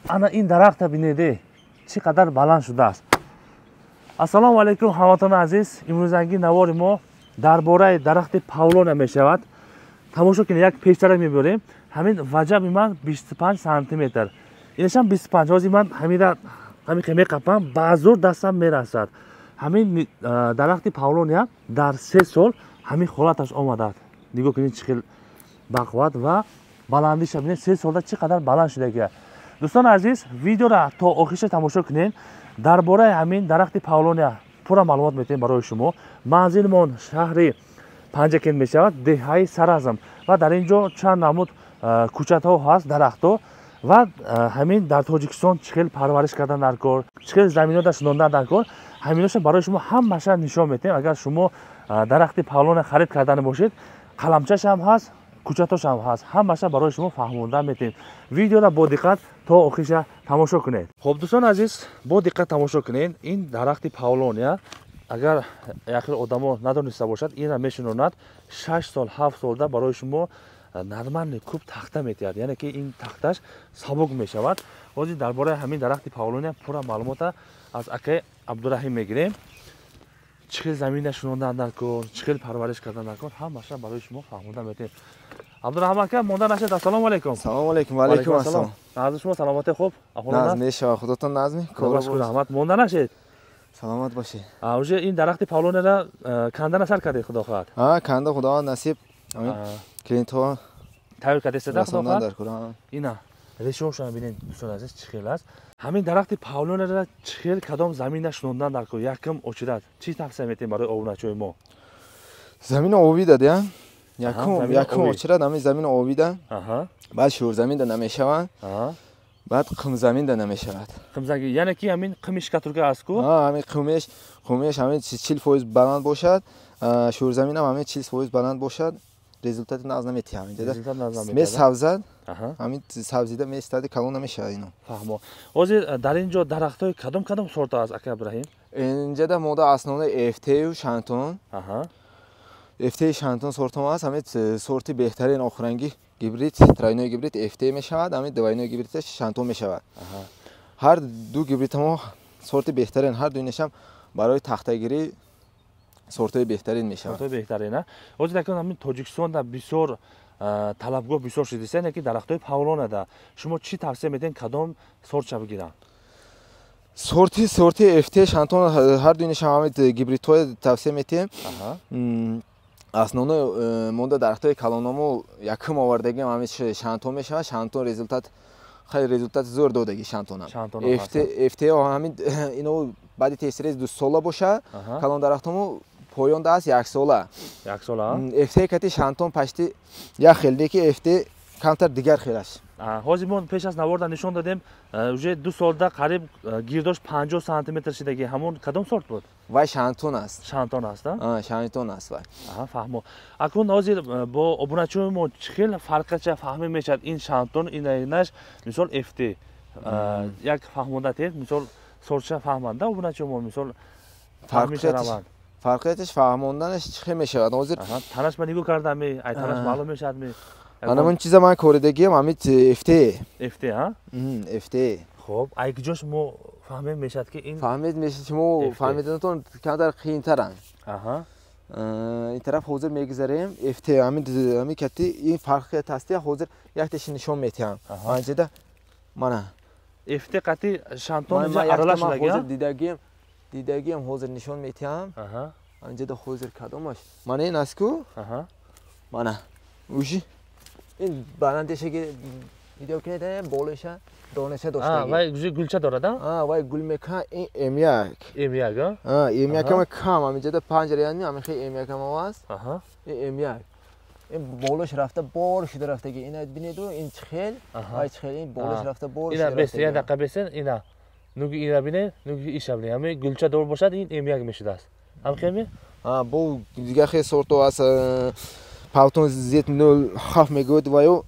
Ана ин дарахта бинеде, чӣ қадар баланд шудааст. Ассалому алайкум, ҳамватанони азиз. Имрӯзанги навори мо дар бораи дарахти павлония мешавад. Тамошо кунед, як пештара мебарем. Ҳамин ваҷаби ман 25 сантиметр, инашам 25. Ҳозир ман ҳамира ҳамин меқапам, ба зур дастам мерасад. Ҳамин дарахти павлония дар 3 сол ҳамин ҳолаташ омадааст. Нигоҳ кунед, чӣ хел бақувват ва баландиша бинед, 3 солда чӣ қадар баланд шудагия. Дӯстони азиз, видеора то охириша тамошо кунед. Дар бораи ҳамин дарахти павлония пурра маълумот метиҳем барои шумо. Манзилмон шаҳри Панҷакент мешавад, деҳаи Саразм, ва дар ин ҷо чанд намуд кӯчатҳо ҳаст, дарахтҳо. Ва ҳамин дар Тоҷикистон чӣ хел парвариш кардан дар кор, чӣ хел заминода шинондан дар кор, ҳаминоша барои шумо ҳамаша нишон метиҳем. Агар шумо дарахти павлония харид кардани бошед, қаламчашам ҳаст, кӯчатошам ҳаст, ҳамаша барои шумо фаҳмонда метиҳем. Видеора бо диққат то охириша тамошо кунед. Хоб, дӯстони азиз, бо диққат тамошо кунед. Ин дарахти павлония, агар яхел одамо надониста бошад, инра мешинонад, 6 сол, 7 солда барои шумо нормальный куб тахта метиҳад, яъне ки ин тахташ сабук мешавад. Ҳозир дар бораи ҳамин дарахти павлония пурра маълумота аз акаи Абдураҳим мегирем. Чӣ хел замина шинондан дар кор, чӣ хел парвариш кардан дар кор, ҳамаша барои шумо фаҳмонда метиҳем. Абдураҳим ака, монда нашед. Ассалому алайкум. Салому алайкум. Ва алайкум ассалом. Назми шумо, саломатӣ, хуб? Назм мешава, худотон назми. Кор раҳмат, монда нашед. Саломат бошед. Уже ин дарахти павлонияро кандана сар кардед, худо хоҳад? Ҳа, канда, худованд насиб. Клиентҳо тайёр кардесада, худо хоҳад. Ина решаҳошро бинед, дӯстони азиз, чӣ хел аст. Ҳамин дарахти павлонияро чӣ хел, кадом замина шинондан дар кор, якум очират чӣ тавсия метиҳем барои обуначиҳои мо? Замина овида дия. Якум очират ҳамин замина овида. Баъд шӯрзаминда намешавад. Баъд қумзаминда намешавад. Қумзамин, яъне ки ҳамин қими шкатурка аст ку? Ҳа, ҳамин қумеш ҳамин 40% баланд бошад, шӯрзаминам ҳамин 40% баланд бошад, результати нағз наметиҳад. Месабзад, ҳамин сабзида меистади, калон намешавад ино. Фаҳмо. Ҳозир дар ин ҷо дарахтҳои кадом кадом сорта аст, ака Ибраҳим? Инҷада мода основнои FT-ю Шантон. FT Шантон сортом аст, ҳамин сорти беҳтарин охиранги гибрид, тройной гибрид FT мешавад, ҳамин двойной гибридаш Шантон мешавад. Ҳар ду гибридҳамо сорти беҳтарин, ҳар дуинашам барои тахтагирӣ сортҳои беҳтарин мешавад. Сортҳои беҳтарин, а? Ҳозир акнун ҳамин Тоҷикистонда бисёр талабгоҳ бисёр шудист, яъне ки дарахтҳои павлонада шумо чӣ тавсия медиҳед, кадом сортша бигиранд? Сорти FT Шантон, ҳар дуинашам ҳамин гибридҳои тавсия медиҳем. Основной монда дарахтҳои калономо якум овардагиам ҳамин Шантон мешавад. Шантон результат, хеле результати зӯр додаги Шантонам. FT ҳамин ино баъди тестрез 2 сола бошад, калон дарахтомо поёнда аст 1 сола. 1 сола? FT кати Шантон пашти як хел, леки FT камтар дигар хелаш. Ҳозир мо пеш аз наворда нишон додем, уже 2 солда қариб гирдош 50 сантиметр шидаги. Ҳамон кадом сорт буд? Вай Шантон аст. Шантон аст, а? Шантон аст вай. Фаҳмо. Акнун ҳозир бо обуначиҳои мо чӣ хел фарқача фаҳмӣ мешавад ин Шантон, инаш мисол FT? Як фаҳмонда тед, мисол сортша фаҳманда обуначиҳои мо, мисол фаҳмишараванд. Фарқияташ фаҳмонданаш чӣ хел мешавад? Ҳозир танаш ба нигоҳ кардам, ай танаш маълум мешавад ми? Ана ман чиза ман коридагиам ҳамин FT. FT, ҳа? FT. Хоб, ай куҷош мо фаҳмем мешавад ки ин фаҳмед мешавад, шумо фаҳмиданатон камтар қийинтаранд. Ин тараф ҳозир мегузарем FT ҳамин кати ин фарқият ҳасти, ҳозир якташи нишон метиҳам. Анҷада мана FT қати Шантон инҷа аралаш шудаги? Ҳозир дидагиам ҳозир нишон метиҳам. Анҷада ҳозир кадомаш? Мана ин аст ку? Мана. Уши ин баландешаги видео кунед, болоша донаша доштаги. Вай гулча дорад, а? Вай гул мекунад, ин М1. М1, а? М1 ама кам, ҳаминҷода 5 риал ҳамин хел М1 ама аст. Ин М1. Ин болош рафта бор шуда рафтаги. Ина бинеду, ин чӣ хел, вай чӣ хел, ин болош рафта бор шуда рафтаги. Ина бес, як дақиқа бесен, ина. Нуги ина бинед, нуги иша бинед. Ҳамин гулча дор бошад, ин М1 мешудааст. Ҳам хел ми? Бо дигар хел сорто аст. Павтон Z07 мегӯяд, ваю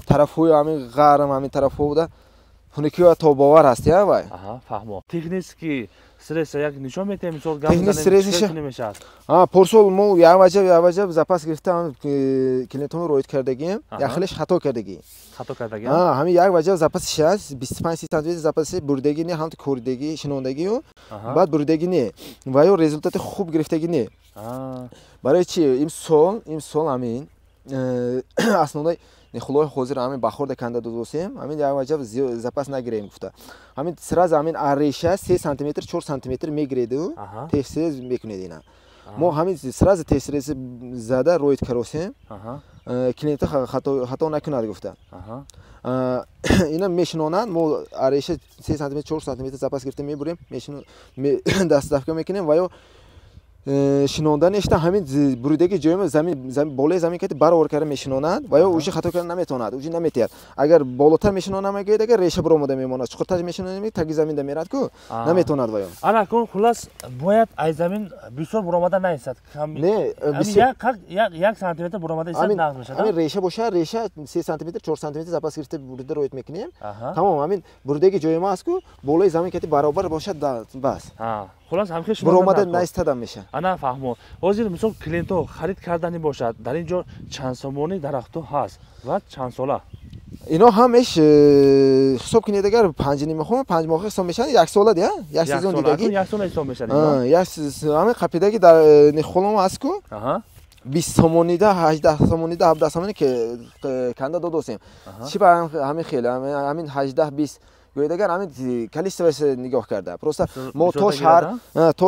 тарафҳои ҳамин ғарм, ҳамин тарафҳо буда Хунукива тобовар ҳаст, я вай. Аҳа, фаҳмо. Технический срез як нишон метаҳем, мисол гап занем мешавад. А, порсол мо як ваҷаб запас гирифта клиентҳоро роид кардагим, як хелеш хато кардагӣ. Хато кардагӣ? А, ҳамин як ваҷаб запасиш аст, 25 сантиметр запаси бурдагӣ не, ҳамто коридагӣ, шинондагию, баъд бурдагӣ не. Ва ё результати хуб гирифтагӣ не. Барои чи имсол ҳамин основной нихолои ҳозир ҳамин баҳорда канда додосем, ҳамин як ваҷаб запас нагирем гуфта. Ҳамин сразу ҳамин ареша 3 сантиметр, 4 сантиметр мегиреду, тез мекунед ина. Мо ҳамин сразу тез зада роид каросем, клиента хато накунад гуфта. Ина мешинонанд, мо ареша 3 сантиметр, 4 сантиметр запас гирифта мебурем, дастдафка мекунем ва ё шинонданешта ҳамин буридаги ҷои замин болои замин кати баровар карда мешинонад ва ё уже хато карда наметавонад, уже наметиҳад. Агар болотар мешинонад мегӯяд, агар реша баромада мемонад, чуқуртар мешинонад, таги заминда мерад ку наметавонад ва ё. Ана кун хулас бояд аз замин бисёр баромада наистад. Не, як сантиметр баромада истад нағз мешавад. Ҳамин реша бошад, реша 3 сантиметр, 4 сантиметр запас гирифта бурида роид мекунем. Тамом, ҳамин буридаги ҷои ма аст ку болои замин кати баробар бошад, бас. Хулас ҳамхел баромада наистадам мешавад. Ана фаҳмо. Ҳозир мисол клиентҳо харид кардани бошад, дар ин ҷо чанд сомони дарахтҳо ҳаст ва чанд сола? Ино ҳамеш ҳисоб кунед, агар 5,5 5 моҳ ҳисоб мешаванд, як сола дия, як сезон дидаги. Як сола ҳисоб мешавад. Як ҳамин қапидаги дар нихолом аст ку 20 сомонида, 18 сомонида, 17 сомони канда додосем. Чи ба ҳамин хел, ҳамин 18 20 гӯяд, агар ҳамин количествош нигоҳ карда. Просто мо то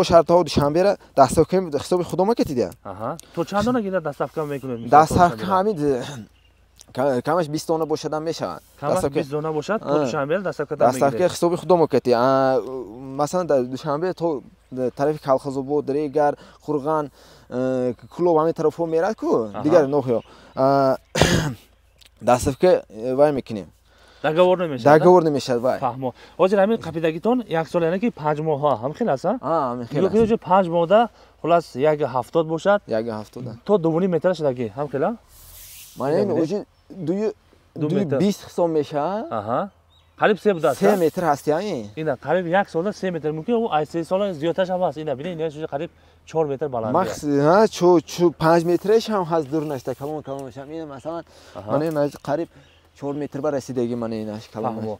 шаҳр то Душанбера доставка ҳисоби худома кетидия. То чанд дона гирад доставка мекунед? Доставка ҳамин камаш 20 дона бошадам мешавад. Камаш 20 дона бошад, то Душанбера доставка мекунед? Доставка ҳисоби худома кети. Масалан, дар Душанбе то тарафи Калхозобод, Регар, Қурған, Кӯлоб ҳамин тарафҳо мерад ку, дигар ноҳиё. Доставка вай мекунем. Договор намешавад? Договор намешавад, вай. Фаҳмо. Ҳозир ҳамин қапидагитон як сол, яъне ки 5 моҳа, ҳам хел аст, а? Ҳамин хел аст. 5 моҳда хулас 1,70 бошад. 1,70. То 2,5 метр шудаги, ҳам хел, а? Мана ин уже 2,20 ҳисоб мешавад. Аҳа. Қариб 3 будааст. 3 метр ҳаст, яъне? Ина қариб як солда 3 метр, мумкин ӯ аз 3 сола зиёдтар ҳам ҳаст. Ина бинед, ина уже қариб 4 метр баланд аст. Ҳа, чу 5 метраш ҳам ҳаст, дур нашта, калон калон шам. Ина масалан, мана ин қариб 4 метр ба расидаги, мана инаш калон.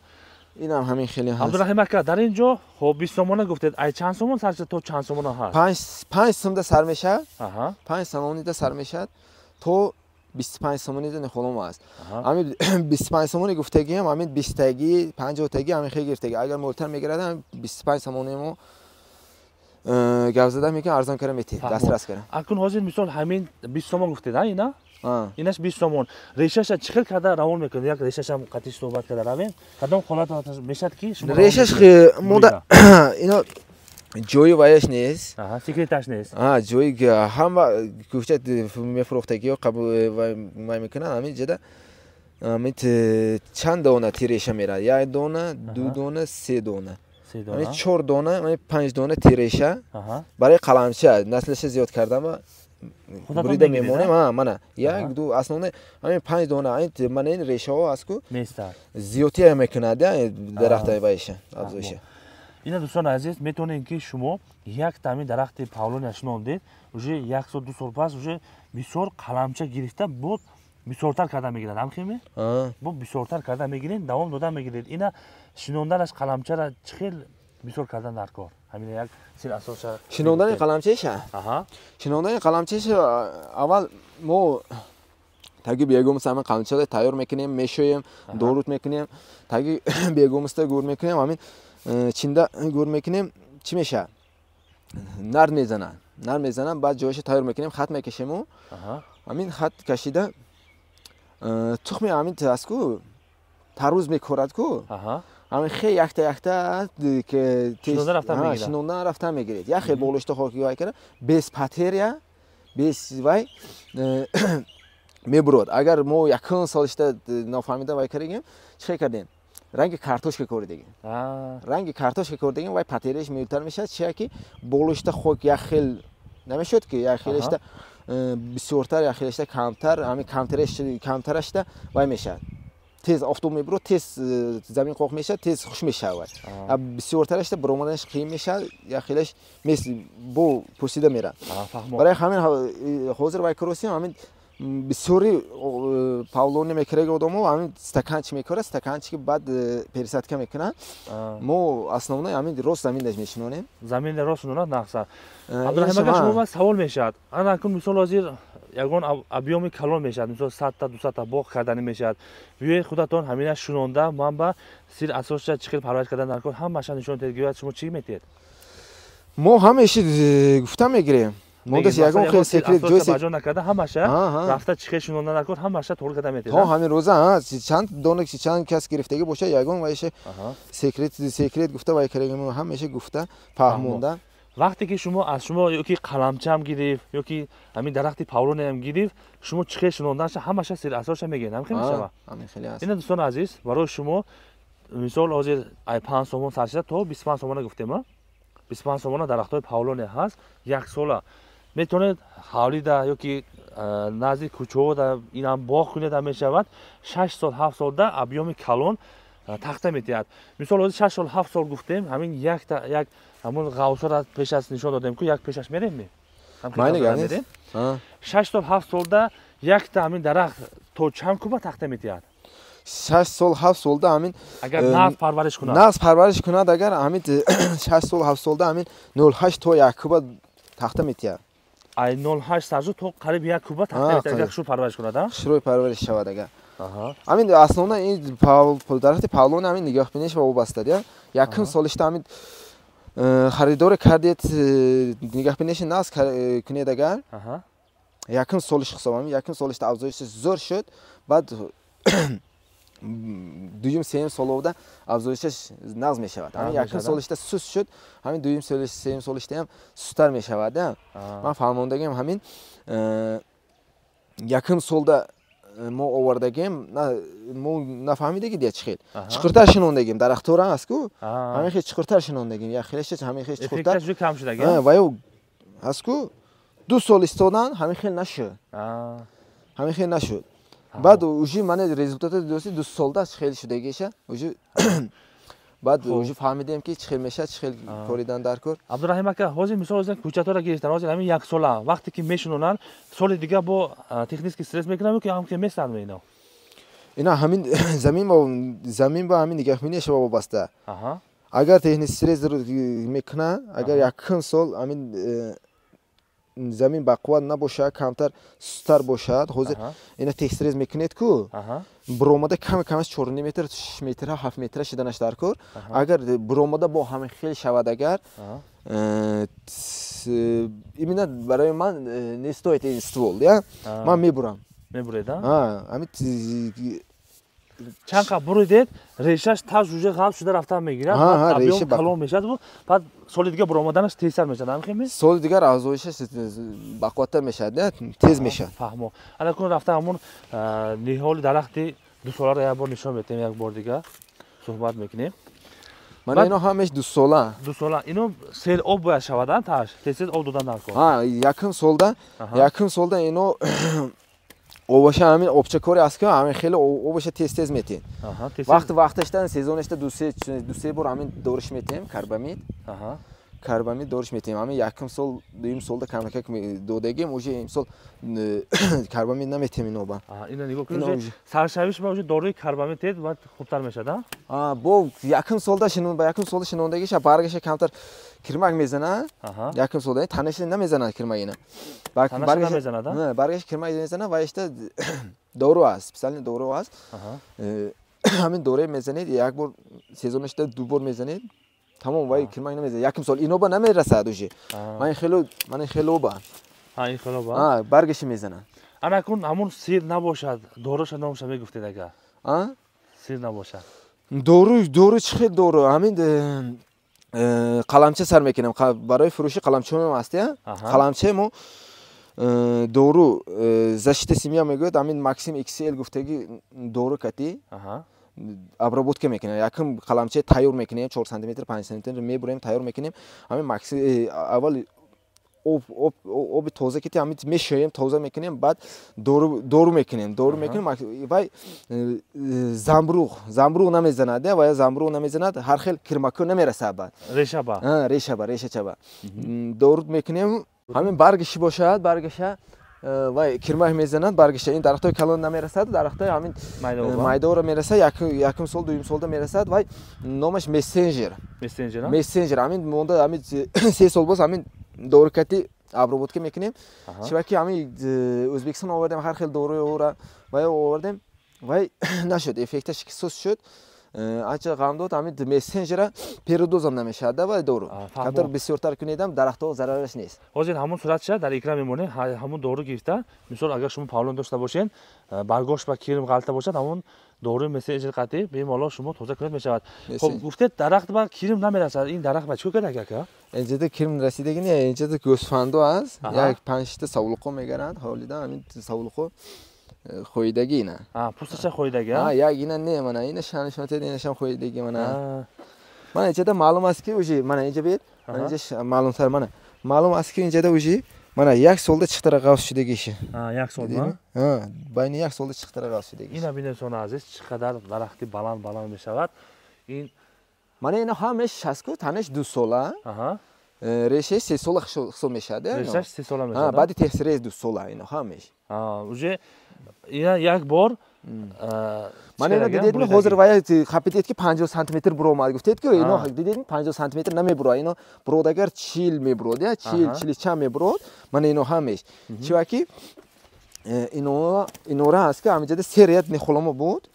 Инам ҳамин хеле ҳаст. Абдураҳим ака, дар ин ҷо хоб 20 сомона гуфтед, ай чанд сомон сар шуд то чанд сомона ҳаст? 5 сомда сар мешавад. 5 сомонида сар мешавад то 25 сомонида нихолом аст. Ҳамин 25 сомони гуфтагиам, ҳамин 20-таги, 50-таги ҳамин хеле гирифтаги. Агар молтар мегирад, ҳамин 25 сомони мо гап зада мекунем, арзон кара метиҳем, дастрас кара. Акун ҳозир мисол ҳамин 20 сомон гуфтед, ҳа ина? Инаш 20 сомон. Решаша чӣ хел карда равон мекунед? Як решашам қатъи суҳбат карда равем. Кадом ҳолат мешавад ки шумо решаш мода ино ҷои ваяш нест. Аҳа, секреташ нест. А, ҷои ҳама кӯча мефурӯхтагиё қабул вай мекунанд, ҳамин ҷода ҳамин чанд дона тиреша мерад? Як дона, ду дона, се дона. Ҳамин 4 дона, ҳамин 5 дона тиреша барои қаламча наслаша зиёд кардам бурида мемонем. А, мана як ду основне ҳамин 5 дона, ҳамин мана ин решаҳо аст ку зиёдтия мекунад дарахтаи вайша, афзоиша. Ина дӯстони азиз, метавонед ки шумо як тами дарахти павлония шинондед, уже як сол, ду сол пас уже бисёр қаламча гирифта буд, бисёртар карда мегирад, ҳамхеме? Бо бисёртар карда мегиред, давом дода мегиред. Ина шинонданаш қаламчара чӣ хел бисёр кардан дар кор? Ҳамин як сир асоса. Шинондани қаламчаша? Шинондани қаламчаша аввал мо таги бегумс ҳамин қаламчаро тайёр мекунем, мешӯем, дорут мекунем, таги бегумста гур мекунем, ҳамин чинда гур мекунем, чӣ мешавад? Нар мезанад. Нар мезанад, баъд ҷояшо тайёр мекунем, хат мекашему. Ҳамин хат кашида тухми ҳамин аст ку тарӯз мекорад ку. Ҳамин хе якта якта шинонда рафта мегиред. Як хел болишта хоки вай карда, без патерия, без вай мебурод. Агар мо якун солишта нофаҳмида вай кардагем, чӣ хел кардем? Ранги картошка коридагем. Ранги картошка коридагем, вай патерияш меютар мешавад, чия ки болишта хок як хел намешуд ки як хелешта бисёртар, як хелешта камтар, ҳамин камтарашта вай мешавад. Тез офтоб мебурад, тез замин қоқ мешавад, тез хуш мешавад. Бисёртараш баромаданаш қиин мешавад, як хелаш бо пӯсида мерад. Барои ҳамин ҳозир вай кросим ҳамин бисёри павлония мекараги одамо ҳамин стаканчик мекорад, стаканчики баъд пересадка мекунад. Мо основной ҳамин рост заминдаш мешинонем. Заминда рост шинонад нақса. Абдураҳим ака, шумо савол мешавад. Ана акун мисол ҳозир ягон объёми калон мешавад, мисол 100 та, 200 та боғ карданӣ мешавад. Биёед, худатон ҳамина шунонда ман ба сир асосша чӣ хел парвариш кардан дар кор ҳамаша нишон диҳед, гӯяд шумо чӣ метиҳед? Мо ҳамеши гуфта мегирем. Мондас ягон хел секрет ҷой баҷо накарда, ҳамаша рафта чӣ хел шунонда дар кор ҳамаша тоғри карда метиҳед. То ҳамин рӯза чанд дона, чанд кас гирифтагӣ бошад, ягон вайша секрет гуфта вай карагим, ҳамеша гуфта фаҳмонда. Вақте ки шумо аз шумо ёки қаламчаам гирифт, ёки ҳамин дарахти павлониям гирифт, шумо чӣ хел шунонданаша ҳамаша сир асосша мегӯед, ҳамин хел мешава? Ина, дӯстони азиз, барои шумо мисол ҳозир ай 5 сомон сар шуда то 25 сомона гуфтем, 25 сомона дарахтҳои павлония ҳаст, яксола. Метавонед ҳавлида ёки назди кӯчаҳода инам боғ кунед, ҳам мешавад. 6 сол, 7 солда объёми калон тахта метиҳад. Мисол ҳозир 6 сол, 7 сол гуфтем, ҳамин якта як ҳамон ғавсора пеш аз нишон додем ку, як пешаш мерем, 6 сол, 7 солда якта ҳамин дарахт то чанд куба тахта метиҳад? 6 сол, 7 солда ҳамин Агар нағз парвариш кунад. Нағз парвариш кунад, агар ҳамин 6 сол, 7 солда ҳамин 0,8 то 1 куба тахта метиҳад. Ай 0,8 саржу то қариб 1 куба тахта метиҳад, агар хушрӯй парвариш кунад. Хушрӯй парвариш шавад агар. Ҳамин основно ин дарахти павлония ҳамин нигоҳбиниш вобаста. Якум солишта ҳамин харидоре кардед, нигоҳбиниши нағз кунед агар, якум солиш ҳисоб, ҳамин якум солишта афзоиши зӯр шуд, баъд дуюм, сеюм соловда афзоишаш нағз мешавад. Ҳамин якум солишта суст шуд, ҳамин дуюм, сеюм солиштаам сусттар мешавад. Ман фаҳмондагиам, ҳамин якум солда мо овардагем, мо нафаҳмидаги дия чӣ хел чуқуртар шинондагим дарахтора аст ку, ҳамин хел чуқуртар шинондагим, як хелаш ҳамин хел чуқуртар ва ё аст ку, 2 сол истодан, ҳамин хел нашуд, ҳамин хел нашуд. Баъд уже мана результати дӯсти 2 солда хел шудагиша, уже баъд уже фаҳмидем, ки чӣ хел мешавад, чӣ хел коридан дар кор. Абдураҳим ака, ҳозир мисол ҳозир кӯчаторо гирифтан, ҳозир ҳамин як сола вақте ки мешунонанд, соли дига бо технический срез мекунам ки ҳам ки месанд ино? Ина ҳамин замин ба ҳамин нигаҳбинияш вобаста. Агар технический срез мекунад, агар якум сол ҳамин замин бақувват набошад, камтар сусттар бошад, ҳозир ина техсрез мекунед ку, буромада каме камаш 4,5 метр, 6 метра, 7 метра шиданаш дар кор. Агар буромада бо ҳамин хел шавад, агар именно барои ман не стоит ин ствол, я ман мебурам. Мебуред? Ҳамин. Чанд қа буридед, решаш таж уже ғалб шуда рафтан мегирад, объём калон мешавад, баъд соли дигар буромаданаш тезтар мешавад, ҳамин хел? Соли дигар афзоишаш бақувваттар мешавад, тез мешавад. Фаҳмо. Ана кун рафта ҳамун ниҳоли дарахти дусоларо як бор нишон метем, як бор дигар суҳбат мекунем. Мана ино ҳамеш дусола. Дусола. Ино сел об бояд шавад, таш тез тез об додан дар кор. Якум солда ино обаша ҳамин обчакори аст ки ҳамин хеле обаша тез тез метиҳем. Вақти вақташта, сезонашта дусе бор ҳамин дориш метиҳем, карбамид дориш метиҳем. Ҳамин якум сол, дуюм солда камакак додагем, уже имсол карбамид наметиҳем ин оба. Ина нигоҳ кунед, саршавиш ба уже дорои карбамид тед, баъд хубтар мешавад. Бо якум солда шинон, ба якум солда шинондагиша баргаша камтар кирмак мезана. Якум солда танаша намезанад кирмак ина. Баргаш кирмак мезана ва ишта дору аст, специальный дору аст. Ҳамин дораи мезанед, як бор сезонашта ду бор мезанед, тамом, вай кирмак намезанад. Якум сол иноба намерасад уже. Ман хелоба. Ин хелоба. Баргаши мезанад. Ана кун ҳамун сир набошад, доруша номша мегуфтед агар. Сир набошад. Дору чӣ хел дору? Ҳамин қаламча сар мекунем, барои фурӯши қаламчаҳоям аст. Қаламчаи мо дору защита семян мегӯяд, ҳамин Максим XL гуфтаги дору кати обработка мекунем. Якум қаламча тайёр мекунем, 4 сантиметр, 5 сантиметр мебурем, тайёр мекунем. Ҳамин Максим аввал Оби тоза ки ҳамин мешӯем, тоза мекунем, баъд дору мекунем, дору мекунем. Вай замбуруғ намезанад, вай замбуруғ намезанад, ҳар хел кирмако намерасад баъд. Решаба. Решаба, решачаба. Дору мекунем, ҳамин баргаши бошад, баргаша вай кирмак мезанад, баргаша ин дарахтои калон намерасад, дарахтои ҳамин майдаро мерасад, якум сол, дуюм солда мерасад. Вай номаш мессенджер. Мессенджер. Мессенджер ҳамин монда ҳамин 3 сол боз ҳамин дорукати обработка мекунем. Чунки ҳамин Ӯзбекистон овардем ҳар хел доруро вай овардем, вай нашуд, эффекташ сус шуд. Анча ғам дод, ҳамин мессенджера передозам намешавад вай дору. Камтар бисёртар кунедам, дарахтҳо зарараш нест. Ҳозир ҳамон суратша дар экран мемонем, ҳамон дору гирифта, мисол агар шумо павлон дошта бошед, баргош ба кирм ғалта бошад, ҳамон доруи мессенджер қатъи бемалол шумо тоза кунед мешавад. Хоб, гуфтед дарахт ба кирм намерасад, ин дарахт ба чӣ кор кард ака? Инҷода кирм расидаги не, инҷода гӯсфандо аст, як панҷта савлуқо мегаранд, ҳолида ҳамин савлуқо хӯидаги ина. Пӯсташа хӯидаги, а? Як ина не, мана ина шанишонтед, инашам хӯидаги мана. Мана инҷода маълум аст ки уже мана инҷа бед, мана инҷа маълумтар мана. Маълум аст ки инҷода уже мана як солда чиқтара ғафс шудагиshi. Як солда? Байни як солда чиқтара ғафс шудагиshi. Ина бинед дӯстони азиз, чӣ қадар дарахти баланд баланд мешавад. Ин мана ина ҳамаш шастку танаш 2 сола. Решаш 3 сола ҳисоб мешавад. Решаш 3 сола мешавад. Баъди техсирез 2 сола ина ҳамаш. Уже ина як бор мана ина дидедми ҳозир вай хапидед ки 50 сантиметр буромад гуфтед ки ино дидедми 50 сантиметр намебуроад, ино бурод агар 40 мебурод, 40 40 чанд мебурод. Мана ино ҳамеш чиваки инора аст ки ҳаминҷода се ряд нихоломо буд,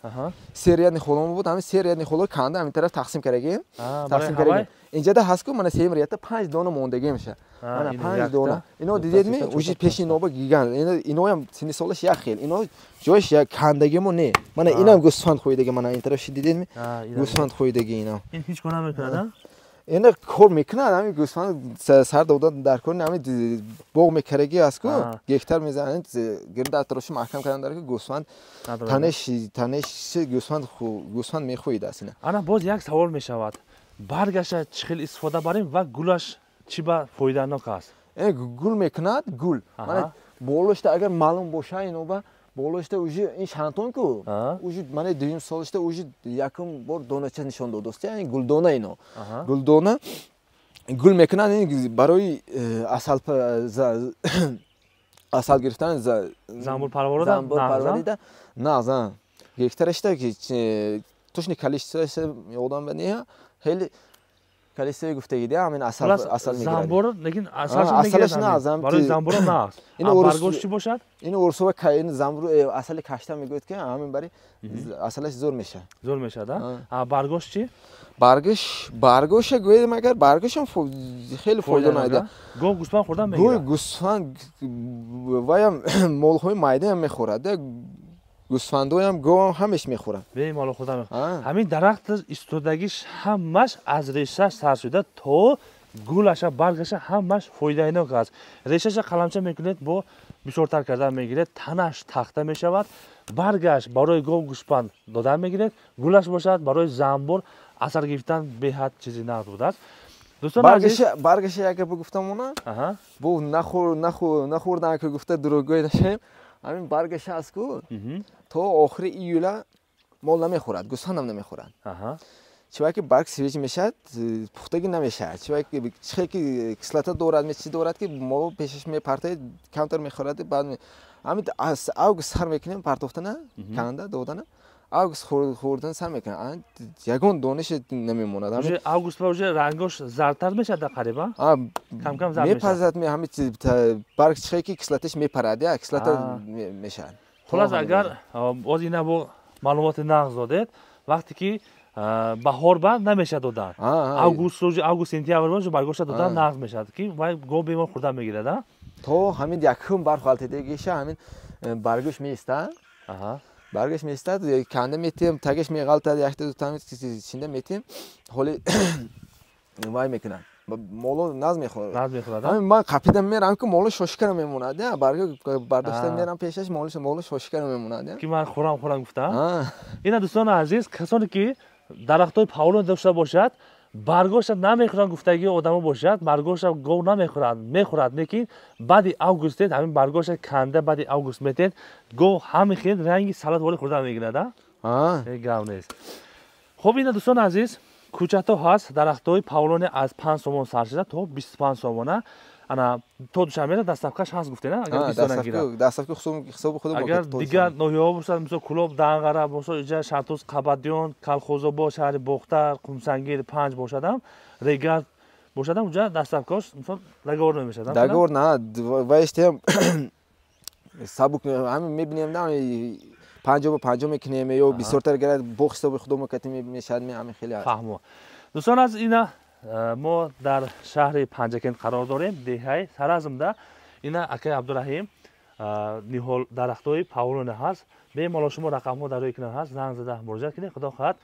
се ряд нихоломо буд, ҳамин се ряд нихоло канда ҳамин тараф тақсим кардагем, тақсим кардагем. Инҷода ҳаст ку мана сеюм рядта 5 дона мондагӣ меша. Мана 5 дона. Ино дидедми уже пеши иноба гигант. Иноям синни солаш як хел. Ино ҷояш як кандагимо не. Мана инам гӯсфанд хӯидаги, мана ин тараф дидедми? Гӯсфанд хӯидаги ино. Ин ҳеҷ кор намекунад, ина кор мекунад, ҳамин гӯсфанд сар дода дар кор, ҳамин боғ мекараги аст ку, гектар мезанад, гирда атрофи маҳкам кардан дар ку гӯсфанд танеш гӯсфанд мехӯид аст ина. Ана боз як савол мешавад. Баргаша чӣ хел истифода барем ва гулаш чӣ ба фоиданок аст? Гул мекунад, гул. Мана болошта агар маълум боша иноба болошта уже ин шантон ку, уже мана дуюм солашта уже якум бор донача нишон додост, яъне гулдона ино. Гулдона гул мекунад, ин барои асал асал гирифтан замбурпарварида нағз. Гектарашта ки точно количествоаш ёдам не, хеле количествои гуфтагида ҳамин асал асал мегирад. Замбур, лекин асалаш мегирад. Барои замбур нағз. Баргош чӣ бошад? Ин урсува ин замбур асали кашта мегӯяд ки ҳамин бари асалаш зур мешавад. Зур мешавад, а? Баргош чӣ? Баргаш, баргоша гӯед магар баргашам хеле фоида надорад. Гов гӯсфанд хӯрдан мегирад. Гов гӯсфанд ваям молҳои майдаам мехӯрад. Гӯсфандоям говам ҳамеш мехӯрад. Бемалол хӯрдан мехӯрад. Ҳамин дарахт истодагиш ҳамаш аз решаш сар шуда то гулаша, баргаша ҳамаш фоиданок аст. Решаша қаламча мекунед, бо бисёртар кардан мегиред, танаш тахта мешавад, баргаш барои гов гӯсфанд додан мегиред, гулаш бошад барои замбур асар гирифтан беҳад чизи нағз будааст. Баргаша як гапа гуфтам она, бо нахӯрдан ки гуфта дурӯғгӯй нашавем. Ҳамин баргаша аст ку то охири июла мол намехӯрад, гӯсфандам намехӯрад. Чунки барг свеж мешавад, пухтагӣ намешавад. Чунки чихе ки кислота дорад, чӣ дорад ки мол пешаш мепартояд, камтар мехӯрад, баъд ҳамин аз август сар мекунем партофтана, канда додана, август хӯрдан сар мекунад. Ягон дониш намемонад. Уже август ба уже рангош зардтар мешавад қариба? Кам-кам зард мешавад. Мепазад, ҳамин барг чихе ки кислоташ мепарад, кислота мешавад. Хулас агар боз ина бо маълумоти нағз додед, вақте ки баҳор ба намешавад додан. Август, август сентябр ба баргоша додан нағз мешавад ки вай гов бемор хӯрдан мегирад, то ҳамин якум барф ғалтидагиша ҳамин баргош меистад. Баргаш меистад, канда метиҳем, тагаш меғалтад, якта дута чинда метиҳем, ҳоли вай мекунад. Моло наз мехӯрад. Наз мехӯрад. Ман қапидам мерам ки моло шошикара мемонад, барга бардошта мерам пешаш, моло шошикара мемонад. Ки ман хӯрам гуфта. Ина дӯстони азиз, касоне ки дарахтҳои павлон дошта бошад, Баргоша намехӯранд гуфтагии одамо бошад, баргоша гов намехӯрад, мехӯрад, лекин баъди август ҳамин баргоша канда баъди август метед, гов ҳамин хел ранги салат вори хӯрда мегирад, а? Гав нест. Хуб, ина дӯстони азиз, кӯчато ҳаст, дарахтҳои павлония аз 5 сомон сар шуда то 25 сомона. Ана то Душанбеда доставкаш ҳаст гуфтена, агар бисёр нагирад. Доставка ҳисоби худо. Агар дигар ноҳияҳо бошад, мисол Кулоб, Данғара бошад, иҷа Шартуз, Қабадиён, Калхозобод, шаҳри Бохтар, Қумсангир, Панҷ бошадам, Регар бошадам, уҷа доставкаш мисол договор намешавад. Договор на, ваиштем сабук ҳамин мебинем, да 50-50 мекунем ё бисёртар гарад бо ҳисоби худо мекатем мешавад, ҳамин хеле аст. Фаҳмо. Дӯстон, аз ина мо дар шаҳри Панҷакент қарор дорем, деҳаи Саразмда. Ина акаи Абдураҳим ниҳол дарахтҳои павлония ҳаст. Бемалол шумо рақамҳо дар рӯи экран ҳаст, занг зада муроҷиат кунед, худо хоҳад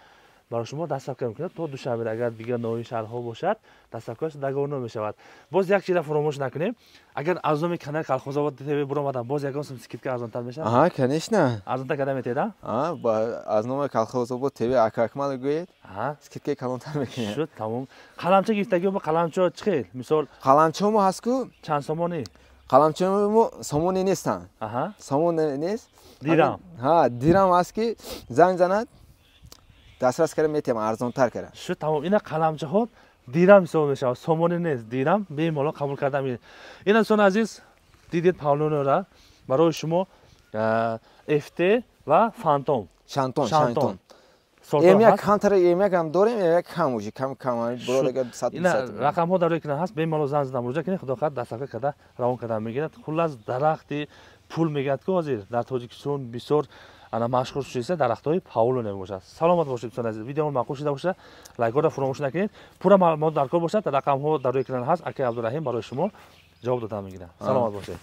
барои шумо доставка мекунад то Душанбе. Агар дигар ноҳияи шаҳрҳо бошад, доставкаш договор намешавад. Боз як чиза фаромӯш накунем, агар аз номи канали Калхозобод ТВ буромадам, боз ягон сум скидка арзонтар мешавад? Аҳа, конечно. Арзонтар карда метиҳед, а? А, аз номи Калхозобод ТВ ака Акмал гӯед, скидкаи калонтар мекунед. Шуд, тамом. Қаламча гирифтагиё ба қаламчо чӣ хел? Мисол қаламчао мо ҳаст ку? Чанд сомонӣ? Қаламчао мо сомонӣ нестанд. Сомон нест. Дирам. Ҳа, дирам ҳаст ки занг занад, дастрас карда метиҳам, арзонтар карда. Шуд, тамом. Ина қаламчаҳо дирам ҳисоб мешавад, сомонӣ нест, дирам бемалол қабул карда мегиред. Ина дӯстони азиз, дидед павлонияро барои шумо FT ва Фантом. Шантон, Шантон. Эмяк камтар, эмяк ҳам дорем, эмяк кам уже, кам кам, буродага 100. Ина рақамҳо дар рӯи экран ҳаст, бемалол занг зада муроҷиат кунед, худо хоҳад доставка карда равон карда мегирад. Хуллас дарахти пул мегӯяд ки ҳозир дар Тоҷикистон бисёр ана машҳур шудааст дарахтҳои павлония мебошад. Саломат бошед, дӯстони азиз. Видеомон маъқул шуда бошад, лайкҳоро фаромӯш накунед. Пурра маълумот дар кор бошад, рақамҳо дар рӯи экран ҳаст, акаи Абдураҳим барои шумо ҷавоб дода мегирад. Саломат бошед.